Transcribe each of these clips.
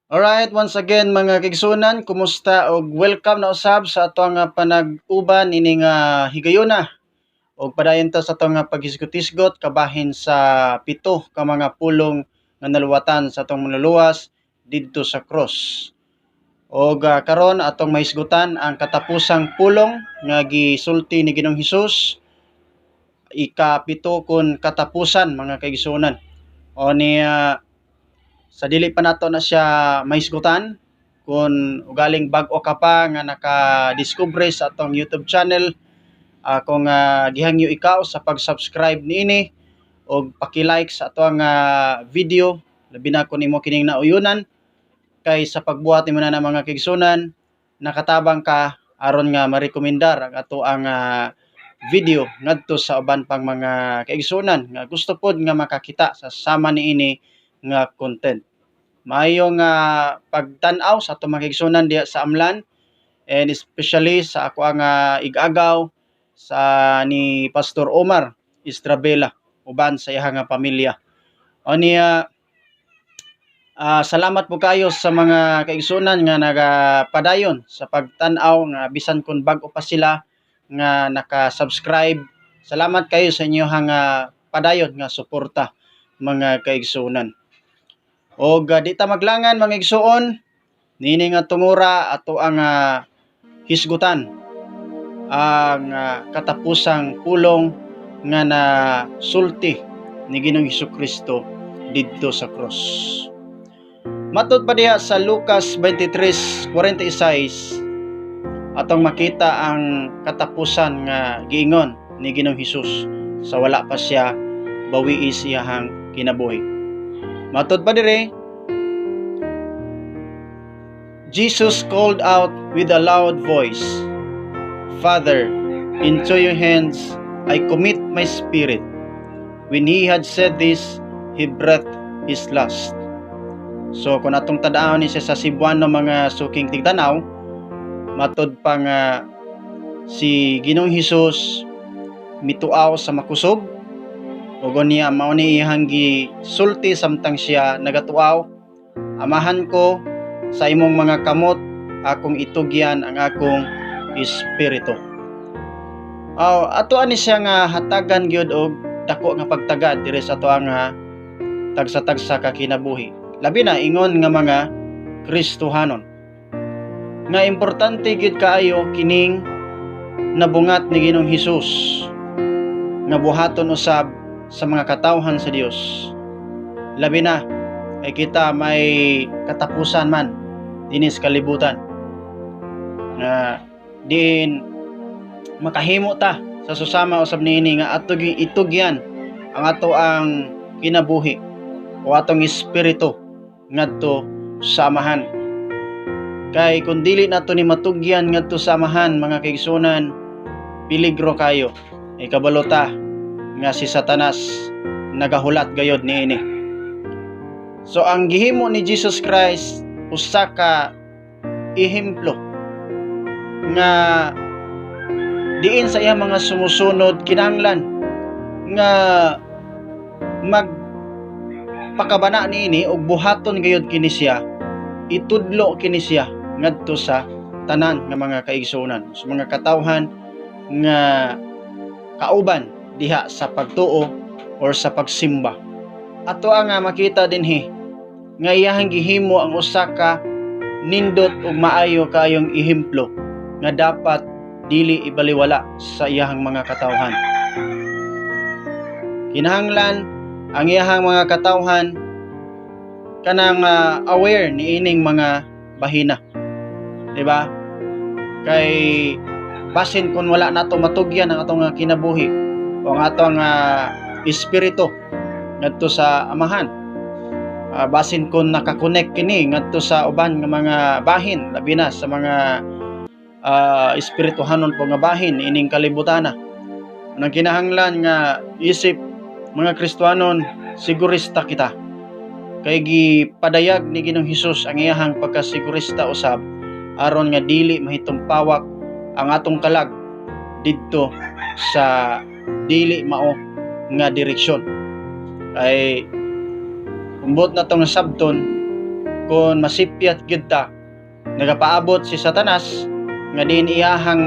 Alright, once again, mga kaigsuonan, kumusta og welcome na usab sa atong panag-uban ining higayuna. Og padayon ta sa atong paghisgot-hisgot kabahin sa pito ka mga pulong nga naluwatan sa atong Manluluwas didto sa cross. Og karon atong mahisgutan ang katapusang pulong nga gisulti ni Ginoong Hesus, ikapito kun katapusan, mga kaigsuonan. O niya, sa dili pa nato na siya mahisgutan, kung ugaling bag-o ka pa nga naka-discover sa atong YouTube channel, kung gihangyo ikaw sa pag-subscribe niini og paki-like sa atong video, labi na kung imo kining nauyunan, kay sa pagbuhat nimo na mga kaigsuonan, nakatabang ka aron nga marekomendar ang ato ang video ngadto sa uban pang mga kaigsuonan nga gusto pod nga makakita sa sama niini nga content. Maayo nga pagtan-aw sa atong mga kaigsuonan diha sa Amlan and especially sa ako ang igagaw sa ni Pastor Omar Estrabela uban sa iyang nga pamilya. O niya, salamat po kayo sa mga kaigsuonan nga nagapadayon sa pagtan-aw nga bisan kung bag-o pa sila nga naka-subscribe. Salamat kayo sa inyong padayon nga suporta, mga kaigsuonan. Og di ta maglangan, mga igsuon, nini nga tungura ato ang hisgutan ang katapusang pulong nga na sulti ni Ginoong Kristo didto sa cross. Matod pa diha sa Lucas 23:46, atong makita ang katapusan nga giingon ni Ginoong Hesus sa wala pa siya bawii iyahang kinabuhi. Matod pa dire, Jesus called out with a loud voice, "Father, into your hands I commit my spirit." When he had said this, he breathed his last. So kung atong tan-awon ni siya sa Cebuano, mga suking tigtanaw, matod pa nga si Ginoong Hesus mituaw sa makusog ug niya mao ni iyang gisulti samtang siya nagatuaw, "Amahan ko, sa imong mga kamot akong itugyan ang akong espiritu." Aw, ato ani siya nga hatagan gyud og dako nga pagtagad diri sa ato nga tagsa-tagsa ka kinabuhi. Labi na ingon nga mga Kristohanon. Nga importante gyud kaayo kining nabungat ni Ginoong Hesus nga buhaton usab sa mga katawhan sa Dios. Labi na ay kita may katapusan man dinis kalibutan. Nga diin makahimo ta sa susama usab niini nga ato itugyan ang ato ang kinabuhi o atong espiritu ngadto sa Amahan. Kay kung dili nato ni matugyan ngadto sa Amahan, mga kaigsuonan, peligro kayo. Ikabalo ta nga si Satanas nagahulat gayod niini. So ang gihimo ni Jesus Christ usa ka ehemplo nga diin sa iyang mga sumusunod kinahanglan nga mag pakabana niini og buhaton gayud kini siya, itudlo kini siya ngadto sa tanan nga mga kaigsuonan, sa mga katawhan nga kauban diha sa pagtuo or sa pagsimba. Ato ang makita dinhi nga iyahang gihimo ang usa ka nindot ug maayo kayong ehemplo nga dapat dili ibaliwala sa iyahang mga katawhan. Kinahanglan ang iyahang mga katawhan kanang aware niining mga bahina. Di ba? Kay basin kung wala nato matugyan ang atong kinabuhi o ang atong espiritu ngadto sa Amahan. Basin kung nakakonect kini ngadto sa uban nga mga bahin, labi na sa mga espirituhanon po nga bahin ining kalibutana. Nang kinahanglan nga isip mga Kristohanon, sigurista kita. Kay gipadayag ni Ginoong Hesus ang iyahang pagkasigurista usab aron nga dili mahitumpawak ang atong kalag didto sa dili mao nga direksyon. Kay umbot na tong sabton Kung masipyat gyud ta, nagapaabot si Satanas nga diin iyahang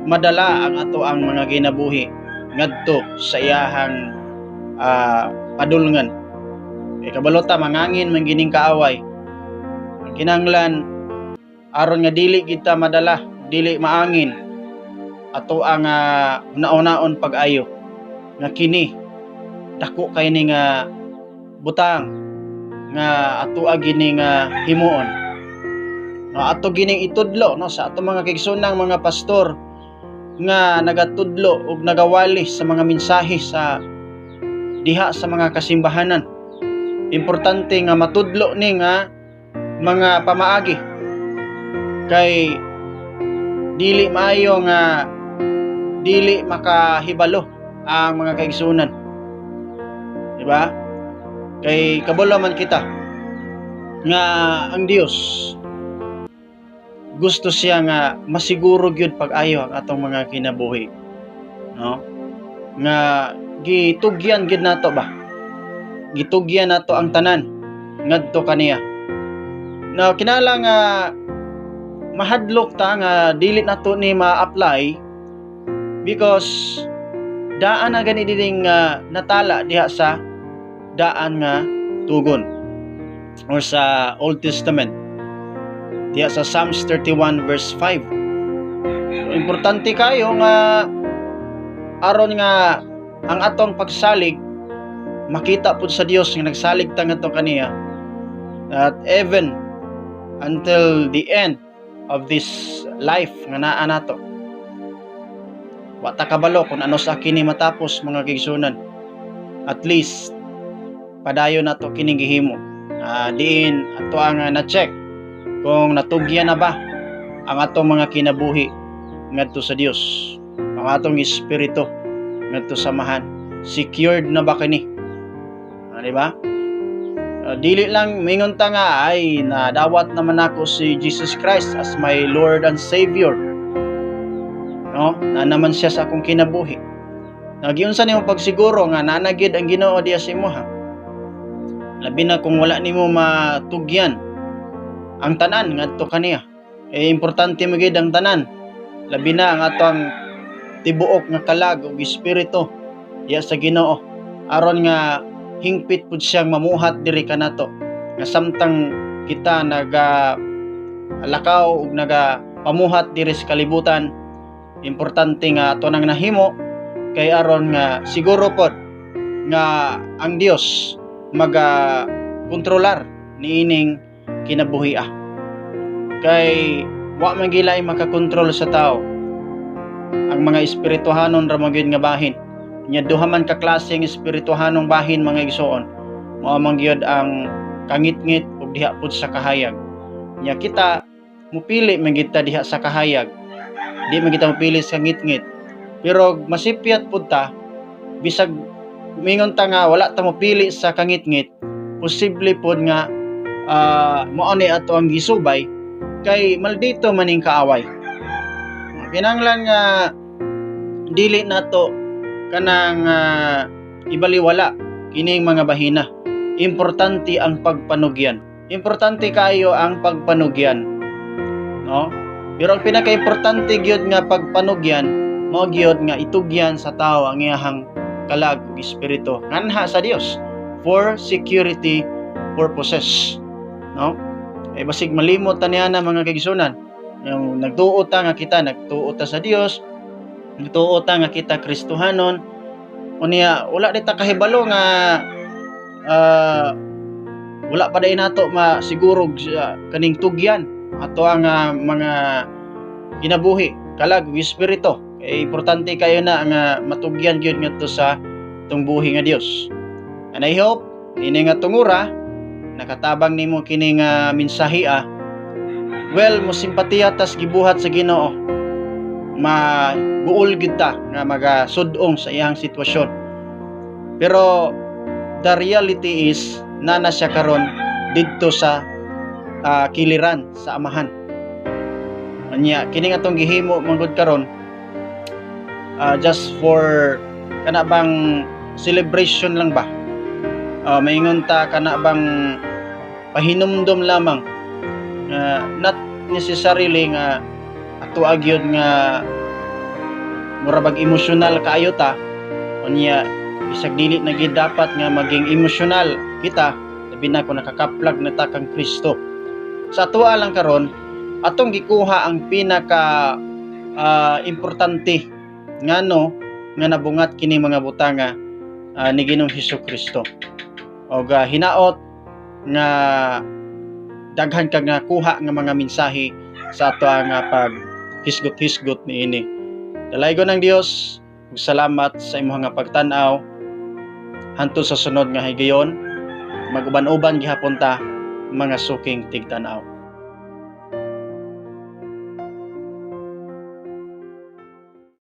madala ang ato ang mga kinabuhi ngadto sa iyahang padulngan. Kay kabalo ta, mangangin man gining kaaway. Ang kinahanglan, aron nga dili kita madala, dili maangin, ato ang una-unaon pag-ayo nga kini dako kay ni nga butang nga ato gini nga himuon, no, ato gining itudlo, no, sa ato mga kaigsoonang mga pastor nga nagatudlo ug nagawali sa mga mensahe sa diha sa mga kasimbahanan. Importante nga matudlo ni nga mga pamaagi kay dili maayo nga dili makahibalo ang mga kaigsunan, di ba? Kay kabalo man kita nga ang Dios, gusto siya nga masiguro gyud pag-ayo ang atong mga kinabuhi, no, nga gitugyan gyud nato ba, gitugyan nato ang tanan ngadto kaniya na kinala nga mahadlok ta nga dili nato ni ma-apply because daan na gani dining natala diha sa Daan nga Tugon or sa Old Testament diha sa Psalms 31 verse 5. So, importante kayo nga aron nga ang atong pagsalig makita pud sa Dios nga nagsalig ta ngadto kaniya, at even until the end of this life nga naa nato. Wa ta kabalo kung ano sa kini matapos, mga kaigsunan. At least padayon nato kining gihimo, diin ato ang na-check kung natugyan na ba ang atong mga kinabuhi ngadto sa Dios, ang atong espiritu ngadto sa Amahan, secured na ba kini? Di ba? Dili lang mingon ta nga ay nadawat naman ako si Jesus Christ as my Lord and Savior, no, na naman siya sa akong kinabuhi. Nagiunsa nimo pagsiguro nga naa na gyud ang Ginoo diya sa imuha, labi na kung wala nimo matugyan ang tanan ngadto kaniya? Eh, importante mo gyud ang tanan, labi na ang atong tibuok nga kalag ug espiritu diya sa Ginoo, aron nga hingpit pud siyang mamuhat diri kanato nga samtang kita naga lakaw ug naga pamuhat diri sa kalibutan. Importante nga ato nang nahimo kay aron nga siguro pod nga ang Dios maga kontrolar niining kinabuhi, ah, kay wa man gilay makakontrol sa tao. Ang mga espirituhanon ra man gyud nga bahin nya. Duha man ka klase ang espirituhanong bahin, mga igsoon. Mao man gyud ang kangitngit ug diha pud sa kahayag. Nya kita mupili man gyud ta diha sa kahayag, di man kita mupili sa ngitngit. Pero masipyat pud ta, bisag mingon ta nga wala ta mopili sa kangitngit, posible pod nga mao ni ato ang gisubay kay maldito maning kaaway. Kinahanglan nga dili nato kanang ibaliwala kining mga bahina. Importante ang pagpanugyan. Importante kayo ang pagpanugyan, no? Pero ang pinaka-importante gyud nga pagpanugyan, mao gyud nga itugyan sa tao ang iyahang kalag ug espiritu nganha sa Dios for security purposes, no? Ay basig malimot ta niya na, mga kaigsunan. Yung nagtuo ta nga kita, nagtuo ta sa Dios, nagtuo ta nga kita Kristohanon, unya wala di ta kahibalo nga wala pa diay nato masiguro kaning tugyan ato ang mga kinabuhi, kalag ug espiritu. Kay importante kayo na nga matugyan gyud ngadto sa tong buhi nga Dios. And I hope ini nga tungura nakatabang nimo kini nga mensahe, ah. Well, mo simpatiya tas gibuhat sa Ginoo, maguol gyud ta nga magasud-ong sa iyang sitwasyon. Pero the reality is nana siya karon didto sa kiliran sa Amahan. Anya kini nga atong gihimo manggod karon, just for kana bang celebration lang ba. Maingon ta kana bang pahinumdom lamang nga not necessarily nga ato gyud nga mura bag emosyonal kaayo ta. Unya bisag dili na gid dapat nga maging emosyonal kita, labi na kung nakakaplag na ta kang Kristo. Sa atoa lang karon, atong gikuha ang pinaka importante, ngano nga nabungat kini mga butanga ni Ginoong Hesus Kristo. Og hinaot nga daghan kag nakuha nga mga mensahe sa ato nga pag hisgot-hisgot niini. Dalaygon ng Dios ug salamat sa imong nga pagtan-aw. Hantod sa sunod nga higayon, mag-uban-uban gihapon ta, mga suking tigtan-aw.